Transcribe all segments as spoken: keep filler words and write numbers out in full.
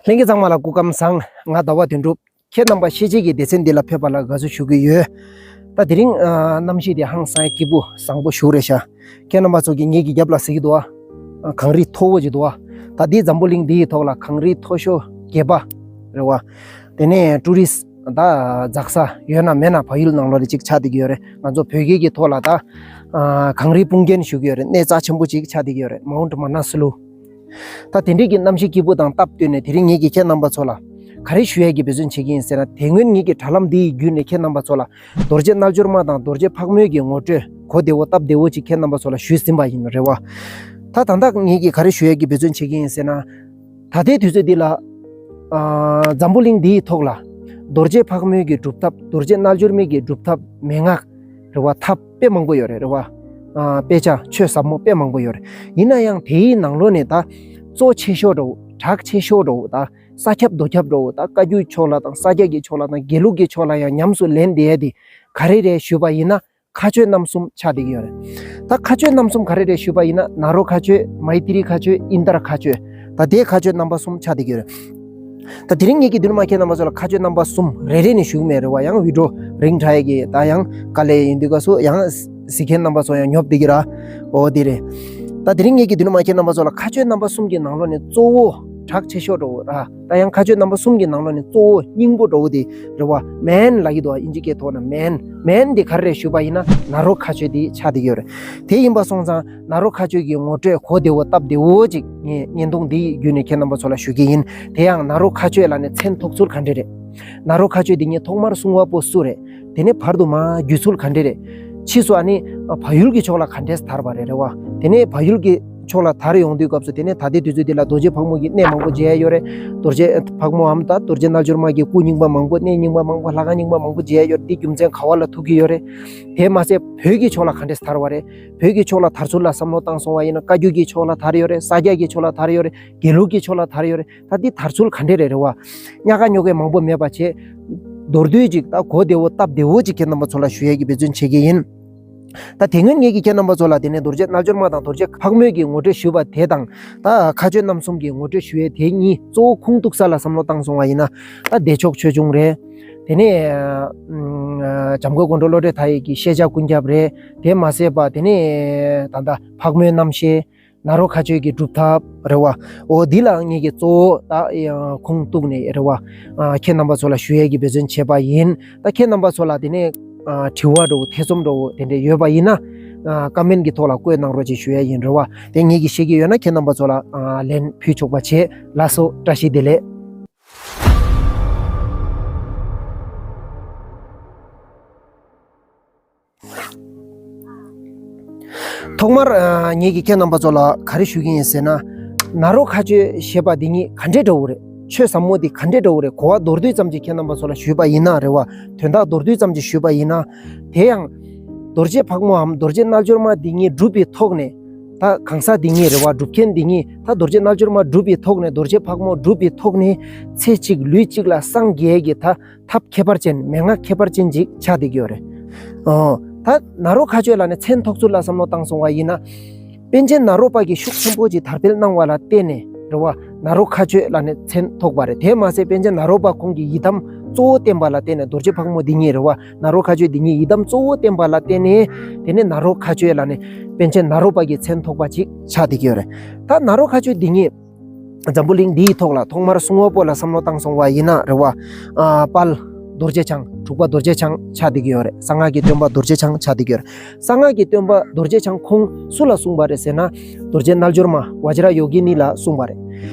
ལྷན་རྒྱས་ཚང་མ་ལ་སྐུ་ཁམས་བཟང་། ང་ཟླ་བ་དོན་གྲུབ། ཁྱེད་རྣམ་པ་ཤེས་བྱའི་གི་སྡེ་ཚན་འདི་ལ་ཕེབས་པ་ལ་དགའ་བསུ་ཞུ་གི་ཡོད། ད་དེ་རིང་ཨ་གནམ་གཤིས་དེ་ཧང་སང་སྐྱིད་པོ་བཟང་པོ་ཞིག་རེད་ཤག་ཁྱེད་རྣམ་པ་ཚོ་གིས་ངེད་ཀྱི་རྒྱབ་ལ་གཟིགས་ཀྱི་འདུག་བ། ཨ་གངས་རི་མཐོ་བོ་ཅིག་འདུག་བ། ད་འདི་འཛམ་བུ་གླིང་འདིའི་ཐོག་ལ་གངས་རི་མཐོ་ཤོས་བརྒྱད་པ་རེད་བ། དེ་ནས་ཊུ་རི་སི་ད་འཛེག་ས་ཡོད་ན་མེད་ན་བལ་ཡུལ་ནང་ལོགས་ལ་ཅིག་ཆགས་བསྡད་ཀྱི་ཡོད་རེད། ང་ཚོ་བོད་སྐད་ཀྱི་ཐོག་ལ་ད་ཨ་གངས་རིའི་དཔུང་རྒྱན་ཞུ་གི་ཡོད་རེད། གནས་རྩ་ཆེན་པོ་ཅིག་ཆགས་བསྡད་ཀྱི་ཡོད་རེད། མའུནཊ་མ་ན་སི་ལུ། ད་དེ་འདྲའི་གི་གནམ་གཤིས་སྐྱིད་པོ་དང་སྟབས་བསྟུན་ནས་དེ་རིང་ངེད་ཀྱིས་ཁྱེད་རྣམ་པ་ཚོ་ལ་ག་རེ་ཞུ་ཡས་ཀྱི་འབད་བརྩོན་བྱེད་ཀྱི་ཡིན་ཟེར་ན། དེ་སྔོན་ངེད་ཀྱི་དྲ་ལམ་འདི་ཡི་བརྒྱུད་ནས་ཁྱེད་རྣམ་པ་ཚོ་ལ་རྡོ་རྗེ་རྣལ་འབྱོར་མ་དང་རྡོ་རྗེ་ཕག་མོའི་གི་ངོ་སྤྲོད་གོ་བདེ་བོ་སྟབས་བདེ་བོ་ཅིག་ཁྱེད་རྣམ་པ་ཚོ་ལ་ཞུས་ཟིན་པ་ཡིན་རེད་བ། ད་ད་ལྟ་ངེད་ཀྱིས་ག་རེ་ཞུ་ཡས་ཀྱི་འབད་བརྩོན་བྱེད་ཀྱི་ཡིན་ཟེར་ན། ད་ལྟའི་དུས་ཚོད་འདི་ལ་ཨ་འཛམ་བུ་གླིང་འདིའི་ཐོག་ལ་རྡོ་རྗེ་ཕག་མོའི་གི་སྒྲུབ་ཐབས། རྡོ་རྗེ་རྣལ་འབྱོར་མའི་གི་སྒྲུབ་ཐབས་མན་ངག་རེད་བ། ཐབས་དཔེ་མང་པོ་ཡོད་རེད། རེད་བ། ཨ་དཔེ་ཆ་ཆོས་ཟབ་མོ་དཔེ་མང་པོ་ཡོད་རེད། ཡིན་ན་ཡང་དེའི་ནང་ལོགས་ནས་ད་གཙོ་ཆེ་ཤོས་འདྲ་བོ། གྲགས་ཆེ་ཤོས་འདྲ་བོ། ད་ས་ཁྱབ་རྡོ་ཁྱབ་འདྲ་བོ། ད་བཀའ་བརྒྱུད་ཕྱོགས་ལ་དང་ས་སྐྱ་གི་ཕྱོགས་ལ་དང་དགེ་ལུགས་ཀྱི་ཕྱོགས་ལ་ཡང་ཉམས་སུ་ལེན་བསྡད་ཡས་དེ་ག་རེ་རེད་ཞུས་པ་ཡིན་ན། མཁའ་སྤྱོད་རྣམ་གསུམ་ཆགས་བསྡད་ཀྱི་ཡོད་རེད། ད་མཁའ་སྤྱོད་རྣམ་གསུམ་ག་རེ་རེད་ཞུས་པ་ཡིན་ན། ནཱ་རོ་མཁའ་སྤྱོད། མཱི་ཏི་རི་མཁའ་སྤྱོད། ཨིནྡྲ་མཁའ་སྤྱོད། ད་དེ་མཁའ་སྤྱོད་རྣམ་པ་གསུམ་ཆགས་བསྡད་ཀྱི་ཡོད་རེད། ད་དེ་རིང་ངེད་ཀྱིས་མདུན་མ་ཁྱེད་རྣམ་པ་ཚོ་ལ་མཁའ་སྤྱོད་རྣམ་པ་གསུམ་རེ་རེ་ནས་ཞུ་གི་མེད་རེད་བ། ཡང་བི་ཌིའོ་རིང་དྲགས་ཡས་ཀྱི་ད་ཡང་དཀའ་ལས་ཡིན་དུས་སྐབས་སུ་ཡང་གཟིགས་མཁན་རྣམ་པ་ཚོ་ཡང་ཉོབ་བསྡད་ཀྱི་ར། འོ་དེ་རེད། ད་དེ་རིང་ངེད་ཀྱིས་མདུན་མ་ཁྱེད་རྣམ་པ་ཚོ་ལ་མཁའ་སྤྱོད་རྣམ་པ་གསུམ་གྱི་ནང་ལོགས་ནས་གཙོ་བོ་གྲགས་ཆེ་ཤོས་འདྲ་བོ་ར། ད་ཡང་མཁའ་སྤྱོད་རྣམ་པ་གསུམ་གྱི་ནང་ལོགས་ནས་གཙོ་བོ་སྙིང་པོ་འདྲ་བོ་དེ་རེད་བ། མེན་ལབ་ཀྱི་འདུག་བ། དབྱིན་ཇི་སྐད་ཐོག་ན་མེན། མེན་དེ་ག་རེ་རེད་ཞུས་པ་ཡིན་ན་ནཱ་རོ་མཁའ་སྤྱོད་དེ་ཆགས་བསྡད་ཀྱི་ཡོད་རེད། དེ་ཡིན་པ་སོང་ཙང་ནཱ་རོ་མཁའ་སྤྱོད་ཀྱི་ངོ་སྤྲོད་གོ་བདེ་བོ་སྟབས་བདེ་བོ་ཅིག་ངས་བརྙན་ཐུང་འདིའི་བརྒྱུད་ནས་ཁྱེད་རྣམ་པ་ཚོ་ལ་ཞུ་གི་ཡིན། དེ་ཡང་ནཱ་རོ་མཁའ་སྤྱོད་ལབ་ནས་མཚན་ཐོགས་ཚུལ་ག་འདྲ་རེད། ནཱ་རོ་མཁའ་སྤྱོད་འདི་ཉིད་ཐོག་མར་གསུང་བ་པོ་སུ་རེད། དེ་ནས་བར་དུ་མར་བརྒྱུད་ཚུལ་ག་འདྲ་རེད། ཕྱིས་སུ་ཨ་ནི་བལ་ཡུལ་གྱི་ཕྱོགས་ལ་ག་འདྲས་དར་བ་རེད། རེད་བ། དེ་ནས་བལ་ཡུལ་གྱི་ཕྱོགས་ལ་དར་ཡོང་དུས་སྐབས་སུ་དེ་ནས་ད་ལྟའི་དུས་ཚོད་འདི་ལ་རྡོ་རྗེ་ཕག་མོ་གི་གནས་མང་པོ་མཇལ་ཡ་ཡོད་རེད། རྡོ་རྗེ་ཕག་མོའམ་ད་རྡོ་རྗེ་རྣལ་འབྱོར་མ་གི་སྐུ་རྙིང་པ་མང་པོ། གནས་རྙིང་པ་མང་པོ། ལྷ་ཁང་རྙིང་པ་མང་པོ་མཇལ་ཡ་ཡོད་རེད། འདི་རྒྱུ་མཚན་ག་བ་ལ་ཐུག་གི་ཡོད་རེད། དེ་མ་ཟད་བོད་ཀྱི་ཕྱོགས་ལ་ག་འདྲས་དར་བ་རེད། བོད་ཀྱི་ཕྱོགས་ལ་དར་ཚུལ་ལ་བསམ་བློ་བཏང་སོང་བ་ཡིན་ན། བཀའ་བརྒྱུད་ཀྱི་ཕྱོགས་ལ་དར་ཡོད་རེད། ས་སྐྱ་གི་ཕྱོགས་ལ་དར་ཡོད་རེད། དགེ་ལུགས་ཀྱི་ཕྱོགས་ལ་དར་ཡོད་རེད། ད་འདི་དར་ཚུལ་ག་འདྲས་རེད། རེད་བ། ཉག་ག་ཉོག་ག་མང་པོ་མེད་པ་བྱས། མདོར་བསྡུས་ཅིག་ད་གོ་བདེ་བོ་སྟབས་བདེ་བོ་ཅིག་ཁྱེད་རྣམ་པ་ཚོ་ལ་ཞུ་ཡས་ཀྱི་འབད་བརྩོན་བྱེད་ཀྱི་ཡིན། ད་དེ་སྔོན་ངེད་ཀྱིས་ཁྱེད་རྣམ་པ་ཚོ་ལ་དེ་ནས་རྡོ་རྗེ་རྣལ་འབྱོར་མ་དང་རྡོ་རྗེ་ཕག་མོའི་གི་ངོ་སྤྲོད་ཞུས་པ་དེ་དང་། ད་མཁའ་སྤྱོད་རྣམ་གསུམ་གྱི་ངོ་སྤྲོད་ཞུ་ཡས་དེ་གཉིས་གཙོ་བོ་ཁུངས་གཏུགས་ས་ལ་བསམ་བློ་བཏང་སོང་བ་ཡིན་ན། ད་བདེ་མཆོག་ཆོས་འབྱུང་རེད། དེ་ནས་ཨ་འཇམ་མགོན་ཀོང་སྤྲུལ་བློ་གྲོས་མཐའ་ཡས་ཀྱི་ཤེས་བྱ་ཀུན་ཁྱབ་རེད། དེ་མ་ཟད་པ་དེ་ནས་ད་ལྟ་ཕག་མོའི་རྣམ་བཤད། ནཱ་རོ་མཁའ་སྤྱོད་ཀྱི་སྒྲུབ་ཐབས་རེད་བ། འོ་འདི་ལ་ངེད་ཀྱིས་གཙོ་བོ་ད་ཁུངས་གཏུགས་ནས་རེད་བ། ཨ་ཁྱེད་རྣམ་པ་ཚོ་ལ་ཞུ་ཡས་ཀྱི་འབད་བརྩོན་བྱས་པ་ཡིན། ད་ཁྱེད་རྣམ་པ་ཚོ་ལ་དེ་ནས་ཨ་དྲི་བ་འདྲ་བོ་ཐེ་ཚོམ་འདྲ་བོ་དེ་འདྲ་ཡོད་པ་ཡིན་ན། ཨ་ཀོ་མེན་གྱི་ཐོག་ལ་བཀོད་གནང་རོགས་ཅེས་ཞུ་ཡས་ཡིན། རེད་བ། དེ་ངེད་ཀྱིས་ཤེས་ཀྱི་ཡོད་ན་ཁྱེད་རྣམ་པ་ཚོ་ལ་ཨ་ལན་ཕུལ་ཆོག་པ་བྱེད། ལགས་སོ། བཀྲ་ཤིས་བདེ་ལེགས། ཐོག་མར་ཨ་ངེད་ཀྱིས་ཁྱེད་རྣམ་པ་ཚོ་ལ་ག་རེ་ཞུ་གི་ཡིན་ཟེར་ན། ནཱ་རོ་མཁའ་སྤྱོད་ཞེས་པ་འདི་ཉིད་ག་འདྲས་འདྲ་བོ་རེད། ཆོས་ཟབ་མོ་འདི་ག་འདྲས་འདྲ་བོ་རེད། གོ་བ་མདོར་བསྡུས་ཙམ་ཅིག་ཁྱེད་རྣམ་པ་ཚོ་ལ་ཞུས་པ་ཡིན་ན། རེད་བ། དོན་དག་མདོར་བསྡུས་ཙམ་ཅིག་ཞུས་པ་ཡིན་ན། དེ་ཡང་རྡོ་རྗེ་ཕག་མོའམ་རྡོ་རྗེ་རྣལ་འབྱོར་མ་འདི་ཉིད་སྒྲུབ་པའི་ཐོག་ནས། ད་གང་ཟག་འདི་ཉིད་རེད་བ། སྒྲུབ་མཁན་འདི་ཉིད་ད་རྡོ་རྗེ་རྣལ་འབྱོར་མ་སྒྲུབ་པའི་ཐོག་ནས། རྡོ་རྗེ་ཕག་མོ་སྒྲུབ་པའི་ཐོག་ནས་ཚེ་གཅིག་ལུས་གཅིག་ལ་སངས་རྒྱས་ཀྱི་ད་ཐབས་ཁྱད་པར་ཅན། མན་ངག་ཁྱད་པར་ཅན་ཅིག་ཆགས་བསྡད་ཀྱི་ཡོད་རེད། ཨོ། ད་ནཱ་རོ་མཁའ་སྤྱོད་ལབ་ནས་མཚན་ཐོགས་ཚུལ་ལ་བསམ་བློ་བཏང་སོང་བ་ཡིན་ན། པཎ་ཆེན་ནཱ་རོ་པ་གིས་ཤུགས་ཆེན་པོ་ཅིག་དར་སྤེལ་གནང་བ་ལ་བརྟེན་ནས་རེད་བ། ནཱ་རོ་མཁའ་སྤྱོད་ལབ་ནས་མཚན་ཐོགས་པ་རེད། དེ་མ་ཟད་པཎ་ཆེན་ནཱ་རོ་པ་ཁོང་གིས་ཡི་དམ་གཙོ་བོ་བསྟེན་པ་ལ་བརྟེན་ནས། རྡོ་རྗེ་ཕག་མོ་འདི་ཉིད་རེད་བ། ནཱ་རོ་མཁའ་སྤྱོད་འདི་ཉིད་ཡི་དམ་གཙོ་བོ་བསྟེན་པ་ལ་བརྟེན་ནས། དེ་ནས་ནཱ་རོ་མཁའ་སྤྱོད་ལབ་ནས་པཎ་ཆེན་ནཱ་རོ་པ་གིས་མཚན་ཐོགས་པ་ཅིག་ཆགས་བསྡད་ཀྱི་ཡོད་རེད། ད་ནཱ་རོ་མཁའ་སྤྱོད་འདི་ཉིད་འཛམ་བུ་གླིང་འདིའི་ཐོག་ལ་ཐོག་མར་གསུང་བ་པོ་ལ་བསམ་བློ་བཏང་སོང་བ་ཡིན་ན། རེད་བ། ཨ་དཔལ་རྡོ་རྗེ་འཆང་། དྲུག་པ་རྡོ་རྗེ་འཆང་ཆགས་བསྡད་ཀྱི་ཡོད་རེད། གསང་སྔགས་ཀྱི་སྟོན་པ་རྡོ་རྗེ་འཆང་ཆགས་བསྡད་ཀྱི་ཡོད་རེད། གསང་སྔགས་ཀྱི་སྟོན་པ་རྡོ་རྗེ་འཆང་ཁོང་སུ་ལ་གསུངས་པ་རེད་ཟེར་ན། རྡོ་རྗེ་རྣལ་འབྱོར་མ་བཛྲ་ཡོ་གི་ནི་ལ་གསུངས་པ་རེད།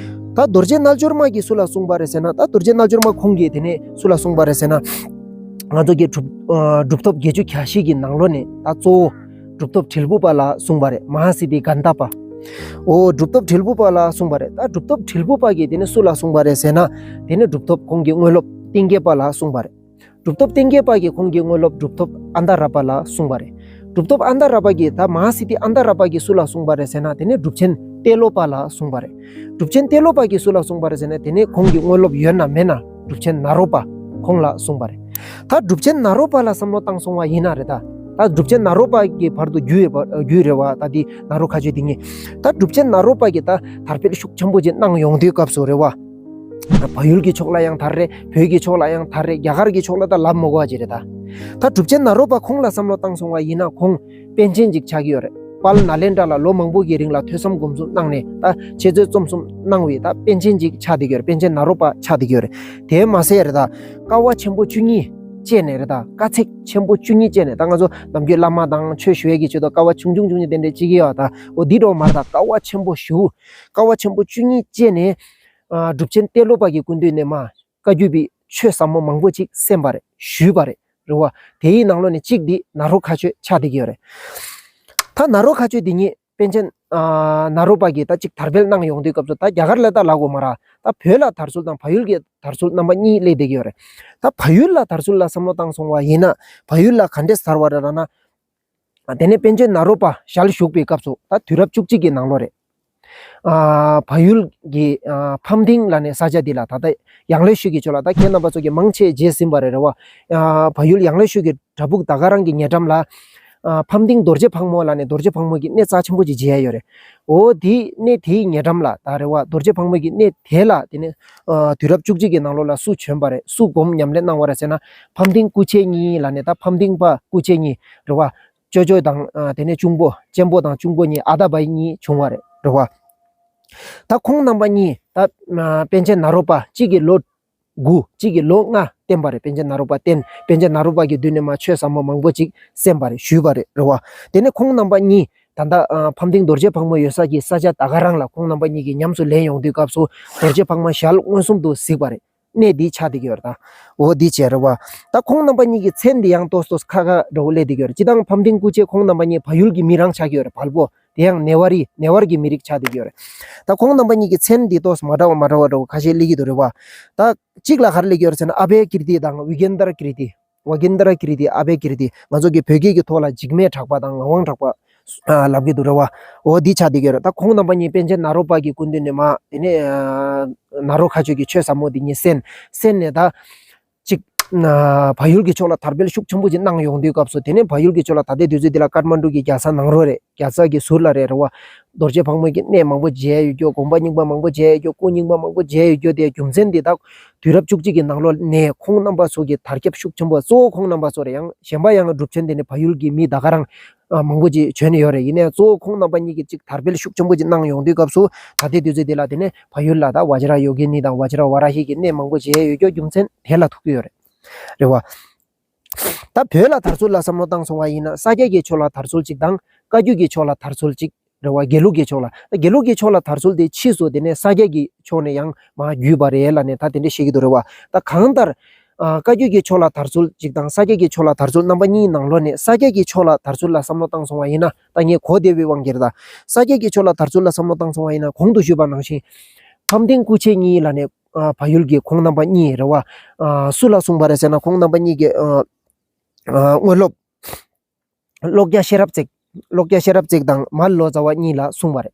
ད་རྡོ་རྗེ་རྣལ་འབྱོར་མ་གིས་སུ་ལ་གསུངས་པ་རེད་ཟེར་ན། ད་རྡོ་རྗེ་རྣལ་འབྱོར་མ་ཁོང་གིས་དེ་ནས་སུ་ལ་གསུངས་པ་རེད་ཟེར་ན། ང་ཚོ་གི་གྲུབ་ཨ་གྲུབ་ཐོབ་བརྒྱད་ཅུ་གྱ་བཞི་གི་ནང་ལོགས་ནས་ད་གཙོ་བོ་གྲུབ་ཐོབ་དྲིལ་བུ་པ་ལ་གསུངས་པ་རེད། མ་ཧཱ་སིདྡྷི་གནྡྷ་པ། འོ། གྲུབ་ཐོབ་དྲིལ་བུ་པ་ལ་གསུངས་པ་རེད། ད་གྲུབ་ཐོབ་དྲིལ་བུ་པ་གིས་དེ་ནས་སུ་ལ་གསུངས་པ་རེད་ཟེར་ན། དེ་ནས་གྲུབ་ཐོབ་ཁོང་གི་དངོས་སློབ་ཏིང་གེ་པ་ལ་གསུངས་པ་རེད། གྲུབ་ཐོབ་ཏིང་གེ་པ་གིས་ཁོང་གི་དངོས་སློབ་གྲུབ་ཐོབ་ཨནྡ་ར་པ་ལ་གསུངས་པ་རེད། གྲུབ་ཐོབ་ཨནྡ་ར་པ་གིས། ད་མ་ཧཱ་སིདྡྷི་ཨནྡ་ར་པ་གིས་སུ་ལ་གསུངས་པ་རེད་ཟེར་ན། དེ་ནས་གྲུབ་ཆེན་ཏེ་ལོ་པ་ལ་གསུངས་པ་རེད། གྲུབ་ཆེན་ཏེ་ལོ་པ་གིས་སུ་ལ་གསུངས་པ་རེད་ཟེར་ན། དེ་ནས་ཁོང་གི་དངོས་སློབ་ཡོད་ན་མེད་ན་གྲུབ་ཆེན་ནཱ་རོ་པ་ཁོང་ལ་གསུངས་པ་རེད། ད་གྲུབ་ཆེན་ནཱ་རོ་པ་ལ་བསམ་བློ་བཏང་སོང་བ་ཡིན་ན་རེད། ད་ད་གྲུབ་ཆེན་ནཱ་རོ་པ་གི་བར་དུ་བརྒྱུད་ཡོད་པ། བརྒྱུད་རེད་བ། ད་འདི་ནཱ་རོ་མཁའ་སྤྱོད་འདི་ཉིད། ད་གྲུབ་ཆེན་ནཱ་རོ་པ་གིས་ད་དར་སྤེལ་ཤུགས་ཆེན་པོ་ཅིག་གནང་ཡོང་དུས་སྐབས་སུ་རེད་བ། བལ་ཡུལ་གྱི་ཕྱོགས་ལ་ཡང་དར་རེད། བོད་ཀྱི་ཕྱོགས་ལ་ཡང་དར་རེད། རྒྱ་གར་གྱི་ཕྱོགས་ལ་ད་ལབ་མ་དགོས་པ་ཅིག་རེད་ད། ད་གྲུབ་ཆེན་ནཱ་རོ་པ་ཁོང་ལ་བསམ་བློ་བཏང་སོང་བ་ཡིན་ན་ཁོང་པཎ་ཆེན་ཅིག་ཆགས་ཀྱི་ཡོད་རེད། དཔལ་ནཱ་ལེནྡྲ་ལ་ལོ་མང་པོ་གི་རིང་ལ་ཐོས་བསམ་སྒོམ་གསུམ་གནང་ནས་ད་འཆད་རྩོད་རྩོམ་གསུམ་གནང་བའི་ད་པཎ་ཆེན་ཅིག་ཆགས་བསྡད་ཀྱི་ཡོད་རེད། པཎ་ཆེན་ནཱ་རོ་པ་ཆགས་བསྡད་ཀྱི་ཡོད་རེད། དེ་མ་ཟད་རེད་ད། དཀའ་བ་ཆེན་པོ་བཅུ་གཉིས་སྤྱད་ནས་རེད་ད། དཀའ་ཚེགས་ཆེན་པོ་བཅུ་གཉིས་སྤྱད་ནས། ད་ང་ཚོ་ནམ་རྒྱུན་བླ་མ་དང་ཆོས་ཞུ་ཡས་ཀྱི་ཆེད་དུ་དཀའ་བ་ཆུང་ཆུང་ཆུང་ཆུང་དེ་འདྲས་སྤྱད་ཀྱི་ཡོད་ད། འོ་འདི་འདྲ་མ་རེད་ད། དཀའ་བ་ཆེན་པོ་ཞེ་པོ། དཀའ་བ་ཆེན་པོ་བཅུ་གཉིས་སྤྱད་ནས། ཨ། གྲུབ་ཆེན་ཏེ་ལོ་པ་གི་སྐུ་མདུན་ནས་མར་བཀའ་བརྒྱུད་པའི་ཆོས་ཟབ་མོ་མང་པོ་ཅིག་གསན་པ་རེད། ཞུས་པ་རེད། རེད་བ། དེའི་ནང་ལོགས་ནས་གཅིག་འདི་ནཱ་རོ་མཁའ་སྤྱོད་ཆགས་བསྡད་ཀྱི་ཡོད་རེད། ད་ནཱ་རོ་མཁའ་སྤྱོད་འདི་ཉིད་པཎ་ཆེན། ཨ། ནཱ་རོ་པ་གིས་ད་ཅིག་དར་སྤེལ་གནང་ཡོང་དུས་སྐབས་སུ་ད་རྒྱ་གར་ལ་ད་ལབ་དགོས་མ་རེད། ད་བོད་ལ་དར་ཚུལ་དང་བལ་ཡུལ་གྱི་དར་ཚུལ་རྣམ་པ་གཉིས་སླེབས་བསྡད་ཀྱི་ཡོད་རེད། ད་བལ་ཡུལ་ལ་དར་ཚུལ་ལ་བསམ་བློ་བཏང་སོང་བ་ཡིན་ན། བལ་ཡུལ་ལ་ག་འདྲས་དར་བ་རེད་ལབ་ན། དེ་ནས་པཎ་ཆེན་ནཱ་རོ་པ་ཞལ་བཞུགས་པའི་སྐབས་སུ་ད་དུས་རབས་བཅུ་གཅིག་གི་ནང་ལོགས་རེད། ཨ། བལ་ཡུལ་གྱི། ཨ། ཕམ་ཏིང་ལབ་ནས་ས་ཆ་འདི་ལ། ད་ལྟ་ཡང་ལེ་ཤོད་ཀྱི་ཕྱོགས་ལ། ད་ཁྱེད་རྣམ་པ་ཚོ་གིས་མང་ཆེ་མཇལ་ཟིན་པ་རེད། རེད་བ། ཨ། བལ་ཡུལ་ཡང་ལེ་ཤོད་ཀྱི་བྲག་ཕུག་ད་ག་རང་གི་ཉེ་འགྲམ་ལ། ཨ། ཕམ་ཏིང་རྡོ་རྗེ་ཕག་མོ་ལབ་ནས་རྡོ་རྗེ་ཕག་མོ་གི་གནས་རྩ་ཆེན་པོ་ཅིག་མཇལ་ཡ་ཡོད་རེད། འོ་དེའི་གནས་དེའི་ཉེ་འགྲམ་ལ་ད། རེད་བ། རྡོ་རྗེ་ཕག་མོ་གི་གནས་དེ་ལ། དེ་ནས། ཨ། དུས་རབས་བཅུ་གཅིག་གི་ནང་ལོགས་ལ་སུ་བྱོན་པ་རེད། སུ་སྒོམ་ཉམས་ལེན་གནང་བ་རེད་ཟེར་ན། ཕམ་ཏིང་སྐུ་མཆེད་གཉིས་ལབ་ནས། ད་ཕམ་ཏིང་པ་སྐུ་མཆེད་གཉིས། རེད་བ། ཅོ་ཅོ་དང་། ཨ། དེ་ནས་གཅུང་པོ། གཅེན་པོ་དང་གཅུང་པོ་གཉིས། ཨ་ད་བའི་གཉིས་བྱུང་བ་རེད། རེད་བ། ད་ཁོང་རྣམ་པ་གཉིས་ད། ཨ། པཎ་ཆེན་ནཱ་རོ་པ་གཅིག་གིས་ལོ་དགུ། གཅིག་གིས་ལོ་ལྔ་བསྟེན་པ་རེད། པཎ་ཆེན་ནཱ་རོ་པ་བསྟེན། པཎ་ཆེན་ནཱ་རོ་པ་གི་མདུན་ནས་མར་ཆོས་ཟབ་མོ་མང་པོ་ཅིག་གསན་པ་རེད། ཞུས་པ་རེད། རེད་བ། དེ་ནས་ཁོང་རྣམ་པ་གཉིས་ད་ལྟ། ཨ། ཕམ་ཏིང་རྡོ་རྗེ་ཕག་མོ་ཡོད་ས་ཀྱི་ས་ཆ་ད་ག་རང་ལ་ཁོང་རྣམ་པ་གཉིས་ཀྱིས་ཉམས་སུ་ལེན་ཡོང་དུས་སྐབས་སུ། རྡོ་རྗེ་ཕག་མོ་ཞལ་མངོན་སུམ་དུ་གཟིགས་པ་རེད། གནས་འདི་ཆགས་བསྡད་ཀྱི་ཡོད་རེད་ད། འོ་འདི་བྱས། རེད་བ། ད་ཁོང་རྣམ་པ་གཉིས་ཀྱི་མཚན་འདི་ཡང་ཏོག་ཏོག་ཁ་ཁ་འདྲ་བོ་སླེབས་བསྡད་ཀྱི་ཡོད་རེད། སྤྱིར་བཏང་ཕམ་ཏིང་སྐུ་མཆེད་ཁོང་རྣམ་པ་གཉིས་བལ་ཡུལ་གྱི་མི་རང་ཆགས་ཀྱི་ཡོད་རེད། བལ་པོ། དེ་ཡང་ནེ་ཝ་རི། ནེ་ཝར་གྱི་མི་རིགས་ཆགས་བསྡད་ཀྱི་ཡོད་རེད། ད་ཁོང་རྣམ་པ་གཉིས་ཀྱི་མཚན་འདི་ཏོག་ཙམ་མ་འདྲ་བ་མ་འདྲ་བ་འདྲ་བོ་ཁ་ཤས་སླེབས་ཀྱི་འདུག། རེད་བ། ད་གཅིག་ལ་ག་རེ་སླེབས་ཀྱི་ཡོད་རེད་ཟེར་ན། ཨ་བྷེ་ཀིརྟི་དང་ཝི་གེན་དར་ཀིརྟི། ཝ་གེན་དར་ཀིརྟི། ཨ་བྷེ་ཀིརྟི། ང་ཚོ་གི་བོད་སྐད་ཀྱི་ཐོག་ལ་འཇིགས་མེད་གྲགས་པ་དང་ངག་དབང་གྲགས་པ། ཨ། ལབ་ཀྱི་འདུག། རེད་བ། འོ་འདི་ཆགས་བསྡད་ཀྱི་ཡོད་རེད། ད་ཁོང་རྣམ་པ་གཉིས་པཎ་ཆེན་ནཱ་རོ་པ་གི་སྐུ་མདུན་ནས་མར། དེ་ནས། ཨ། ནཱ་རོ་མཁའ་སྤྱོད་ཀྱི་ཆོས་ཟབ་མོ་འདི་ཉིད་གསན། གསན་ནས་ད། གཅིག། ཨ། བལ་ཡུལ་གྱི་ཕྱོགས་ལ་དར་སྤེལ་ཤུགས་ཆེན་པོ་ཅིག་གནང་ཡོང་དུས་སྐབས་སུ། དེ་ནས་བལ་ཡུལ་གྱི་ཕྱོགས་ལ། ད་ལྟའི་དུས་ཚོད་འདི་ལ་ཀཏ་མན་ཌུ་གི་རྒྱལ་ས་ནང་རོལ་རེད། རྒྱལ་ས་གི་ཟུར་ལ་རེད། རེད་བ། རྡོ་རྗེ་ཕག་མོ་གི་གནས་མང་པོ་མཇལ་ཡོད་རྒྱུ། དགོན་པ་རྙིང་པ་མང་པོ་མཇལ་ཡོད་རྒྱུ། སྐུ་རྙིང་པ་མང་པོ་མཇལ་ཡོད་རྒྱུ། དེ་རྒྱུ་མཚན་འདི་ད་དུས་རབས་བཅུ་གཅིག་གི་ནང་ལོགས་ནས་ཁོང་རྣམ་པ་ཚོ་གི་དར་ཁྱབ་ཤུགས་ཆེན་པོ། གཙོ་བོ་ཁོང་རྣམ་པ་ཚོ་རེད། ཡང་གཞན་པ་ཡང་སྒྲུབ་ཆེན་དེ་ནི་བལ་ཡུལ་གྱི་མི་ད་ག་རང་། ཨ། མང་པོ་ཅིག་བྱོན་ནས་ཡོད་རེད། ཡིན་ནའང་གཙོ་བོ་ཁོང་རྣམ་པ་གཉིས་ཀྱིས་ཅིག་དར་སྤེལ་ཤུགས་ཆེན་པོ་ཅིག་གནང་ཡོང་དུས་སྐབས་སུ། ད་ལྟའི་དུས་ཚོད་འདི་ལ། དེ་ནས་བལ་ཡུལ་ལ་ད་བཛྲ་ཡོ་གི་ནི་དང་བཛྲ་ཝཱ་ར་ཧི་གི་གནས་མང་པོ་མཇལ་ཡོད་རྒྱུ། རྒྱུ་མཚན་དེ་ལ་ཐུག་གི་ཡོད་རེད། རེད་བ། ད་བོད་ལ་དར་ཚུལ་ལ་བསམ་བློ་བཏང་སོང་བ་ཡིན་ན། ས་སྐྱ་གི་ཕྱོགས་ལ་དར་ཚུལ་གཅིག་དང་། བཀའ་བརྒྱུད་ཀྱི་ཕྱོགས་ལ་དར་ཚུལ་གཅིག། རེད་བ། དགེ་ལུགས་ཀྱི་ཕྱོགས་ལ། ད་དགེ་ལུགས་ཀྱི་ཕྱོགས་ལ་དར་ཚུལ་དེ་ཕྱིས་སུ་དེ་ནས་ས་སྐྱ་གི་ཕྱོགས་ནས་ཡང་མར་བརྒྱུད་པ་རེད་ལབ་ནས་ད་དེ་འདྲ་བཤད་ཀྱི་འདུག། རེད་བ། ད་གང་ལྟར། ཨ། བཀའ་བརྒྱུད་ཀྱི་ཕྱོགས་ལ་དར་ཚུལ་གཅིག་དང་། ས་སྐྱ་གི་ཕྱོགས་ལ་དར་ཚུལ། རྣམ་པ་གཉིས་ནང་ལོགས་ནས་ས་སྐྱ་གི་ཕྱོགས་ལ་དར་ཚུལ་ལ་བསམ་བློ་བཏང་སོང་བ་ཡིན་ན། ད་ངས་གོ་བདེ་བའི་དབང་གིས་རེད་ད། ས་སྐྱ་གི་ཕྱོགས་ལ་དར་ཚུལ་ལ་བསམ་བློ་བཏང་སོང་བ་ཡིན་ན། གོང་དུ་ཞུས་པ་ནང་བཞིན། ཕམ་ཏིང་སྐུ་མཆེད་གཉིས་ལབ་ནས། ཨ། བལ་ཡུལ་གྱི་ཁོང་རྣམ་པ་གཉིས། རེད་བ། ཨ། སུ་ལ་གསུངས་པ་རེད་ཟེར་ན། ཁོང་རྣམ་པ་གཉིས་ཀྱིས། ཨ། ཨ། དངོས་སློབ། ཀློག་སྐྱ་ཤེས་རབ་བརྩེགས། ཀློག་སྐྱ་ཤེས་རབ་བརྩེགས་དང་མར་ལོ་ཙཱ་བ་གཉིས་ལ་གསུངས་པ་རེད།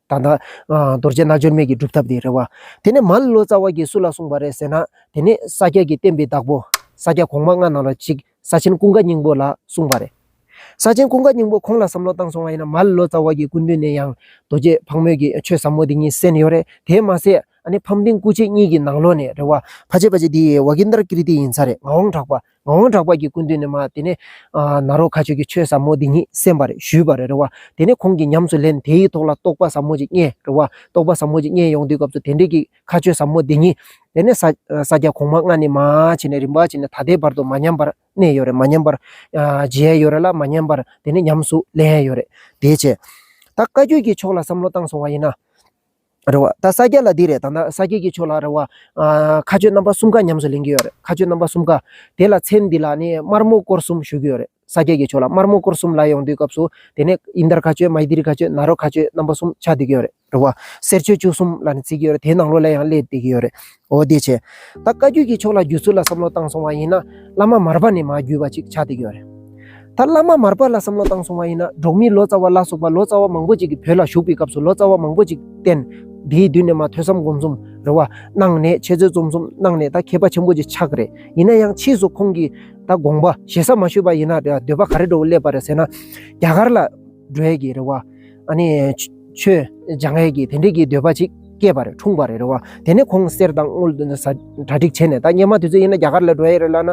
ད་ལྟ། ཨ། རྡོ་རྗེ་རྣལ་འབྱོར་མའི་གི་སྒྲུབ་ཐབས་དེ། རེད་བ། དེ་ནས་མར་ལོ་ཙཱ་བ་གིས་སུ་ལ་གསུངས་པ་རེད་ཟེར་ན། དེ་ནས་ས་སྐྱ་གི་བསྟན་པའི་བདག་པོ། ས་སྐྱ་གོང་མ་ལྔ་ནང་ལ་གཅིག། ས་ཆེན་ཀུན་དགའ་སྙིང་པོ་ལ་གསུངས་པ་རེད། ས་ཆེན་ཀུན་དགའ་སྙིང་པོ་ཁོང་ལ་བསམ་བློ་བཏང་སོང་བ་ཡིན་ན། མར་ལོ་ཙཱ་བ་གི་སྐུ་མདུན་ནས་ཡང་རྡོ་རྗེ་ཕག་མོའི་གི་ཆོས་ཟབ་མོ་འདི་ཉིད་གསན་ཡོད་རེད། དེ་མ་ཟད། ཨ་ནི་ཕམ་ཏིང་སྐུ་མཆེད་གཉིས་ཀྱི་ནང་ལོགས་ནས། རེད་བ། ཕལ་ཆེར་ཕལ་ཆེར་འདི་ཝ་གིན་དར་ཀིར་ཏི་ཡིན་ས་རེད། ངག་དབང་གྲགས་པ། ངག་དབང་གྲགས་པ་གི་སྐུ་མདུན་ནས་མར་དེ་ནས། ཨ། ནཱ་རོ་མཁའ་སྤྱོད་ཀྱི་ཆོས་ཟབ་མོ་འདི་ཉིད་གསན་པ་རེད། ཞུས་པ་རེད། རེད་བ། དེ་ནས་ཁོང་གིས་ཉམས་སུ་ལེན། དེའི་ཐོག་ལ་རྟོགས་པ་ཟབ་མོ་ཅིག་རྙེད། རེད་བ། རྟོགས་པ་ཟབ་མོ་ཅིག་རྙེད་ཡོང་དུས་སྐབས་སུ། དེ་འདྲའི་གི་མཁའ་སྤྱོད་ཟབ་མོ་འདི་ཉིད། དེ་ནས་ས། ས་སྐྱ་གོང་མ་ལྔ་ནས་མར་བྱས་ནས་རིམ་པ་བྱས་ནས་ད་ལྟའི་བར་དུ་མ་ཉམས་པར་གནས་ཡོད་རེད། མ་ཉམས་པར། ཨ། མཇལ་ཡོད་རེད་ལ། མ་ཉམས་པར་དེ་ནས་ཉམས་སུ་ལེན་ཡོད་རེད། དེ་བྱས། ད་བཀའ་བརྒྱུད་ཀྱི་ཕྱོགས་ལ་བསམ་བློ་བཏང་སོང་བ་ཡིན་ན། རེད་བ། ད་ས་སྐྱ་ལ་འདི་རེད། ད་ལྟ་ས་སྐྱ་གི་ཕྱོགས་ལ། རེད་བ། ཨ། མཁའ་སྤྱོད་རྣམ་པ་གསུམ་ཀ་ཉམས་སུ་ལེན་གྱི་ཡོད་རེད། མཁའ་སྤྱོད་རྣམ་པ་གསུམ་ཀ། དེ་ལ་མཚན་འདི་ལ་ནི་དམར་མོ་སྐོར་གསུམ་ཞུ་གི་ཡོད་རེད། ས་སྐྱ་གི་ཕྱོགས་ལ་དམར་མོ་སྐོར་གསུམ་ལ་ཡོང་དུས་སྐབས་སུ། དེ་ནས་ཨིནྡྲ་མཁའ་སྤྱོད། མ་ཧཱ་དྷ་རི་མཁའ་སྤྱོད། ནཱ་རོ་མཁའ་སྤྱོད། རྣམ་པ་གསུམ་ཆགས་བསྡད་ཀྱི་ཡོད་རེད། རེད་བ། གསེར་ཆོས་བཅུ་གསུམ་ལབ་ནས་བརྩི་གི་ཡོད་རེད། དེའི་ནང་ལོགས་ལ་ཡང་སླེབས་བསྡད་ཀྱི་ཡོད་རེད། འོ་དེ་བྱས། ད་བཀའ་བརྒྱུད་ཀྱི་ཕྱོགས་ལ་བརྒྱུད་ཚུལ་ལ་བསམ་བློ་བཏང་སོང་བ་ཡིན་ན། བླ་མ་མར་པ་ནས་མར་བརྒྱུད་པ་ཅིག་ཆགས་བསྡད་ཀྱི་ཡོད་རེད། ད་བླ་མ་མར་པ་ལ་བསམ་བློ་བཏང་སོང་བ་ཡིན་ན། འབྲོག་མི་ལོ་ཙཱ་བ་ལ་སོགས་པ་ལོ་ཙཱ་བ་མང་པོ་ཅིག་གིས་བོད་ལ་བཞུགས་པའི་སྐབས་སུ་ལོ་ཙཱ་བ་མང་པོ་ཅིག་བསྟེན། དེའི་མདུན་ནས་མར་ཐོས་བསམ་སྒོམ་གསུམ། རེད་བ། གནང་ནས། འཆད་རྩོད་རྩོམ་གསུམ་གནང་ནས། ད་མཁས་པ་ཆེན་པོ་ཅིག་ཆགས་ཀྱི་རེད། ཡིན་ན་ཡང་ཕྱིས་སུ་ཁོང་གིས་ད་དགོངས་པ་ཞེ་ས་མ་ཞུས་པ་ཡིན་ན། འདོད་པ་ག་རེ་འདྲ་བོ་སླེབས་པ་རེད་ཟེར་ན། རྒྱ་གར་ལ་འགྲོ་ཡས་ཀྱི། རེད་བ། ཨ་ནི་ཆོས་སྦྱང་ཡས་ཀྱི་དེ་འདྲས་ཀྱི་འདོད་པ་ཅིག་ སྐྱེས་པ་རེད། འཁྲུངས་པ་རེད། རེད་བ། དེ་ནས་ཁོང་གསེར་དང་དངུལ་དེ་ཚོ་གྲ་སྒྲིག་བྱས་ནས། ད་སྔོན་མ་དུས་ཚོད་ཡིན་ན་རྒྱ་གར་ལ་འགྲོ་ཡི་རེད་ལབ་ན།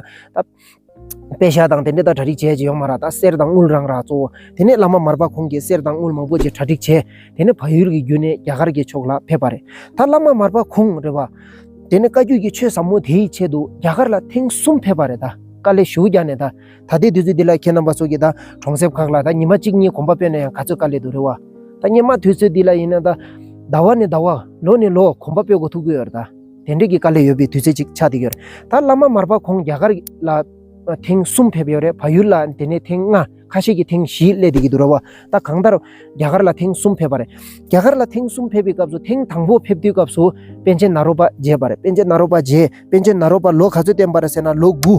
ད་པེ་ཤ་དང་དེ་འདྲ་ད་གྲ་སྒྲིག་བྱས་ཀྱི་ཡོད་མ་རེད། ད་གསེར་དང་དངུལ་རང་རེད་གཙོ་བོ། དེ་ནས་བླ་མ་མར་པ་ཁོང་གིས་གསེར་དང་དངུལ་མང་པོ་ཅིག་གྲ་སྒྲིག་བྱས། དེ་ནས་བལ་ཡུལ་གྱི་བརྒྱུད་ནས་རྒྱ་གར་གྱི་ཕྱོགས་ལ་ཕེབས་པ་རེད། ད་བླ་མ་མར་པ་ཁོང་རེད་བ། དེ་ནས་བཀའ་བརྒྱུད་ཀྱི་ཆོས་ཟབ་མོ་དེའི་ཆེད་དུ་རྒྱ་གར་ལ་ཐེངས་གསུམ་ཕེབས་པ་རེད། ད་དཀའ་ལས་ཞེ་པོ་བརྒྱབ་ནས། ད་ད་ལྟའི་དུས་ཚོད་འདི་ལ་ཁྱེད་རྣམ་པ་ཚོ་གིས་ད་གྲོང་གསེབ་ཁག་ལ་ད་ཉི་མ་གཅིག་གཉིས་གོམ་པ་སྤོས་ན་ཡང་ག་ཚོད་དཀའ་ལས་འདུག། རེད་བ། ད་སྔོན་མ་དུས་ཚོད་འདི་ལ་ཡིན་ན་ད་ཟླ་བ་ནས་ཟླ་བ། ལོ་ནས་ལོ་གོམ་པ་སྤོས་དགོས་ཐུག་གི་ཡོད་རེད། ད་དེ་འདྲས་ཀྱི་དཀའ་ལས་ཡོད་པའི་དུས་ཚོད་ཅིག་ཆགས་བསྡད་ཡོད་རེད། ད་བླ་མ་མར་པ་ཁོང་རྒྱ་གར་ལ་ཐེངས་གསུམ་ཕེབས་ཡོད་རེད། བལ་ཡུལ་ལ་དེ་ནས་ཐེངས་ལྔ། ཁ་ཤས་ཀྱིས་ཐེངས་བཞི་སླེབས་བསྡད་ཀྱི་འདུག། རེད་བ། ད་གང་ལྟར་རྒྱ་གར་ལ་ཐེངས་གསུམ་ཕེབས་པ་རེད། རྒྱ་གར་ལ་ཐེངས་གསུམ་ཕེབས་པའི་སྐབས་སུ་ཐེངས་དང་པོ་ཕེབས་དུས་སྐབས་སུ་པཎ་ཆེན་ནཱ་རོ་པ་མཇལ་བ་རེད། པཎ་ཆེན་ནཱ་རོ་པ་མཇལ། པཎ་ཆེན་ནཱ་རོ་པ་ལོ་ག་ཚོད་བསྟེན་པ་རེད་ཟེར་ན་ལོ་དགུ།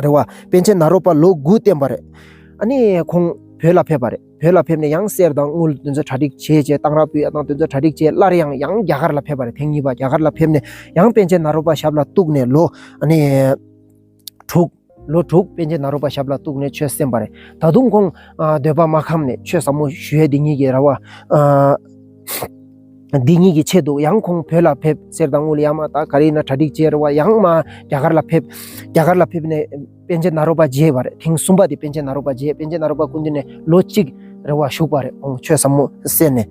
རེད་བ། པཎ་ཆེན་ནཱ་རོ་པ་ལོ་དགུ་བསྟེན་པ་རེད། ཨ་ནི་ཁོང་བོད་ལ་ཕེབས་པ་རེད། བོད་ལ་ཕེབས་ནས་ཡང་གསེར་དང་དངུལ་དེ་ཚོ་གྲ་སྒྲིག་བྱས་བྱས། གཏང་རག་ཕུལ་ཡ་དང་དེ་ཚོ་གྲ་སྒྲིག་བྱས། སླར་ཡང་ཡང་རྒྱ་གར་ལ་ཕེབས་པ་རེད། ཐེངས་གཉིས་པ་རྒྱ་གར་ལ་ཕེབས་ནས་ཡང་པཎ་ཆེན་ནཱ་རོ་པ་ཞབས་ལ་གཏུགས་ནས་ལོ། ཨ་ནི་དྲུག་ལོ་དྲུག་པཎ་ཆེན་ནཱ་རོ་པ་ཞབས་ལ་གཏུགས་ནས་ཆོས་གསན་པ་རེད། ད་དུང་ཁོང་ཨ་འདོད་པ་མ་ཁོམ་ནས་ཆོས་ཟབ་མོ་ཞུ་ཡས་འདི་ཉིད་ཀྱི་རེད་བ། ཨ་འདི་ཉིད་ཀྱི་ཆེད་དུ་ཡང་ཁོང་བོད་ལ་ཕེབས། གསེར་དང་དངུལ་ཡར་མར་ད་ག་རེ་ཡིན་ན་གྲ་སྒྲིག་བྱས་རེད་བ། ཡང་མར་རྒྱ་གར་ལ་ཕེབས། རྒྱ་གར་ལ་ཕེབས་ནས་པཎ་ཆེན་ནཱ་རོ་པ་མཇལ་བ་རེད། ཐེངས་གསུམ་པ་དེ་པཎ་ཆེན་ནཱ་རོ་པ་མཇལ། པཎ་ཆེན་ནཱ་རོ་པ་སྐུ་མདུན་ནས་ལོ་གཅིག་རེད་བ་བཞུགས་པ་རེད། ཁོང་ཆོས་ཟབ་མོ་གསན་ནས།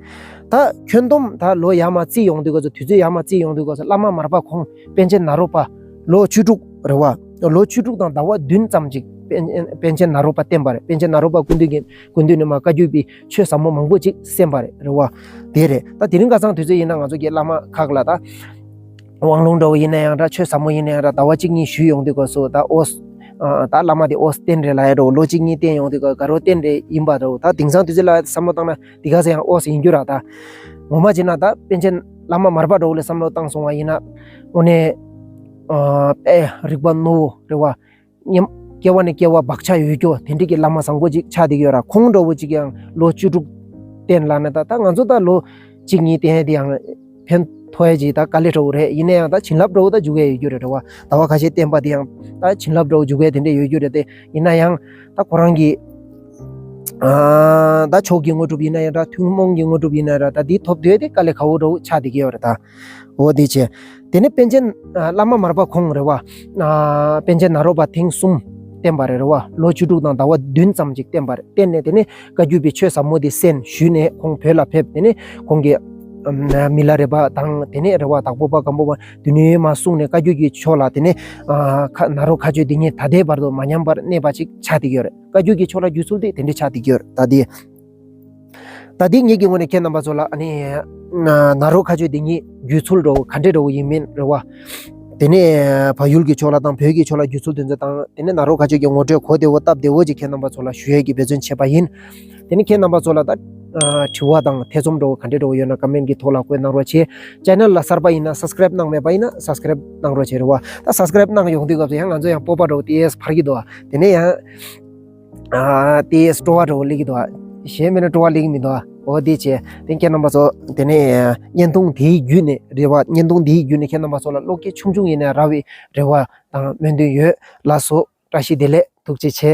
ད་ཁྱོན་བསྡོམས་ད་ལོ་ཡར་མར་བརྩིས་ཡོང་དུས་སྐབས་སུ། དུས་ཚོད་ཡར་མར་བརྩིས་ཡོང་དུས་སྐབས་སུ་བླ་མ་མར་པ་ཁོང་པཎ་ཆེན་ནཱ་རོ་པ་ལོ་བཅུ་དྲུག་རེད་བ། ལོ་བཅུ་དྲུག་དང་ཟླ་བ་བདུན་ཙམ་ཅིག་པཎ་པཎ་ཆེན་ནཱ་རོ་པ་བསྟེན་པ་རེད། པཎ་ཆེན་ནཱ་རོ་པ་སྐུ་མདུན་གྱི་སྐུ་མདུན་ནས་མར་བཀའ་བརྒྱུད་པའི་ཆོས་ཟབ་མོ་མང་པོ་ཅིག་གསན་པ་རེད། རེད་བ། དེ་རེད། ད་དེ་རིང་ཁ་སང་དུས་ཚོད་ཡིན་ན་ང་ཚོ་གི་བླ་མ་ཁག་ལ་ད་དབང་ལུང་འདྲ་བོ་ཡིན་ན་ཡང་འདྲ། ཆོས་ཟབ་མོ་ཡིན་ན་ཡང་འདྲ། ཟླ་བ་གཅིག་གཉིས་ཞུས་ཡོང་དུས་སྐབས་སུ་ད་ཨོ་ད་བླ་མ་དེ་ཨོ་རྟེན་རེད་ལབ་ཡ་འདྲ་བོ། ལོ་གཅིག་གཉིས་བསྟེན་ཡོང་དུས་སྐབས་དགའ་རབ་རྟེན་རེད་ཡིན་པ་འདྲ་བོ། ད་དེང་སང་དུས་ཚོད་ལ་བསམ་བློ་བཏང་ན་འདི་ག་ཚོད་ཡང་ཨོ་ཡིན་རྒྱུ་ར། ད་ངོ་མ་བྱས་ན་ད་པཎ་ཆེན་བླ་མ་མར་པ་འདྲ་བོ་ལ་བསམ་བློ་བཏང་སོང་བ་ཡིན་ན། དངོས་གནས་ཨ་དཔེ་རིག་པ་རྣོ་བོ་རེད་བ། སྙམ། སྐྱེ་བ་ནས་སྐྱེ་བ་བག་ཆགས་ཡོད་རྒྱུ་དེ་འདྲ་གི་བླ་མ་བཟང་པོ་ཅིག་ཆགས་བསྡད་ཀྱི་ཡོད་ར། ཁོང་འདྲ་བོ་ཅིག་ཡང་ལོ་བཅུ་དྲུག་བསྟེན་ལབ་ན། ད་ད་ང་ཚོ་ད་ལོ་གཅིག་གཉིས་བསྟེན་ཡས་དེ་ཡང་ཕན་ཐོགས་ཡས་ཅིག་ད་དཀའ་ལས་འདྲ་བོ་རེད། ཡིན་ན་ཡང་ད་བྱིན་རླབས་འདྲ་བོ་ད་འཇུག་ཡས་ཡོད་རྒྱུ་རེད། རེད་བ། ཟླ་བ་ཁ་ཤས་བསྟེན་པ་དེ་ཡང་ད་བྱིན་རླབས་འདྲ་བོ་འཇུག་ཡས་དེ་འདྲ་ཡོད་རྒྱུ་རེད་དེ། ཡིན་ན་ཡང་ད་ཁོ་རང་གི་ཨ་ད་མཆོག་གི་དངོས་གྲུབ་ཡིན་ན་ཡང་འདྲ། ཐུན་མོང་གི་དངོས་གྲུབ་ཡིན་ན་ཡང་འདྲ། ད་འདི་ཐོབ་འདོད་དེ་དཀའ་ལས་ཁག་པོ་འདྲ་བོ་ཆགས་བསྡད་ཀྱི་ཡོད་རེད་ད། འོ་དེ་བྱས། དེ་ནས་པཎ་ཆེན་ཨ་བླ་མ་མར་པ་ཁོང་རེད་བ། ཨ་པཎ་ཆེན་ནཱ་རོ་པ་ཐེངས་གསུམ་བསྟེན་པ་རེད། རེད་བ། ལོ་བཅུ་དྲུག་དང་ཟླ་བ་བདུན་ཙམ་ཅིག་བསྟེན་པ་རེད། བསྟེན་ནས་དེ་ནས་བཀའ་བརྒྱུད་པའི་ཆོས་ཟབ་མོ་དེ་གསན་ཞུས་ནས་ཁོང་བོད་ལ་ཕེབས། དེ་ནས་ཁོང་གིས་ཨམ་མི་ལ་རས་པ་དང་། དེ་ནས་རེད་བ། དྭགས་པོ་པ་སྒམ་པོ་པ་དེ་ནས་མར་གསུངས་ནས་བཀའ་བརྒྱུད་ཀྱི་ཕྱོགས་ལ། དེ་ནས་ཨ་ཁ་ནཱ་རོ་མཁའ་སྤྱོད་འདི་ཉིད་ད་ལྟའི་བར་དུ་མ་ཉམས་པར་གནས་པ་ཅིག་ཆགས་བསྡད་ཀྱི་ཡོད་རེད། བཀའ་བརྒྱུད་ཀྱི་ཕྱོགས་ལ་བརྒྱུད་ཚུལ་དེ་དེ་འདྲ་ཆགས་བསྡད་ཀྱི་ཡོད་རེད། ད་དེ། ད་དེ་ངེད་ཀྱི་ངོས་ནས་ཁྱེད་རྣམ་པ་ཚོ་ལ་ཨ་ནི་ན་ནཱ་རོ་མཁའ་སྤྱོད་འདི་ཉིད་བརྒྱུད་ཚུལ་འདྲ་བོ་ག་འདྲ་འདྲ་བོ་ཡིན་མིན་རེད་བ། དེ་ནས་བལ་ཡུལ་གྱི་ཕྱོགས་ལ་དང་བོད་ཀྱི་ཕྱོགས་ལ་བརྒྱུད་ཚུལ་དེ་ཚོ་དང་། དེ་ནས་ནཱ་རོ་མཁའ་སྤྱོད་ཀྱི་ངོ་སྤྲོད་གོ་བདེ་བོ་སྟབས་བདེ་བོ་ཅིག་ཁྱེད་རྣམ་པ་ཚོ་ལ་ཞུ་ཡས་ཀྱི་འབད་བརྩོན་བྱས་པ་ཡིན། དེ་ནས་ཁྱེད་རྣམ་པ་ཚོ་ལ་ད་ཨ་དྲི་བ་དང་ཐེ་ཚོམ་འདྲ་བོ་ག་འདྲ་འདྲ་བོ་ཡོད་ན་ཀ་མེན་གྱི་ཐོག་ལ་བཀོད་གནང་རོགས་བྱེད། ཅེ་ནལ་ལ་གསར་པ་ཡིན་ན་སབ་སི་ཀ་རེབ་གནང་མེད་པ་ཡིན་ན་སབ་སི་ཀ་རེབ་གནང་རོགས་བྱེད། རེད་བ། ད་སབ་སི་ཀ་རེབ་གནང་ཡོང་དུས་སྐབས་སུ་ཡང་ང་ཚོ་ཡང་སྤོབས་པ་འདྲ་བོ་ཏོག་ཙམ་འཕར་གྱི་འདུག། དེ་ནས་ཡང་ཨ་ཏོག་ཙམ་སྤྲོ་བ་འདྲ་བོ་སླེབས་ཀྱི་འདུག། གཞན་མིན་ན་སྤྲོ་བ་སླེབས་ཀྱི་མི་འདུག། འོ་དེ་བྱས། དེ་ཁྱེད་རྣམ་པ་ཚོ་དེ་ནས་བརྙན་ཐུང་དེའི་བརྒྱུད་ནས་རེད་བ། བརྙན་ཐུང་དེའི་བརྒྱུད་ནས་ཁྱེད་རྣམ་པ་ཚོ་ལ་བློ་སྐྱེད་ཆུང་ཆུང་ཡིན་ན་རག་པའི་རེ་བ་དང་སྨོན་འདུན་ཡོད། ལགས་སོ། བཀྲ་ཤིས་བདེ་ལེགས། ཐུགས་རྗེ་ཆེ།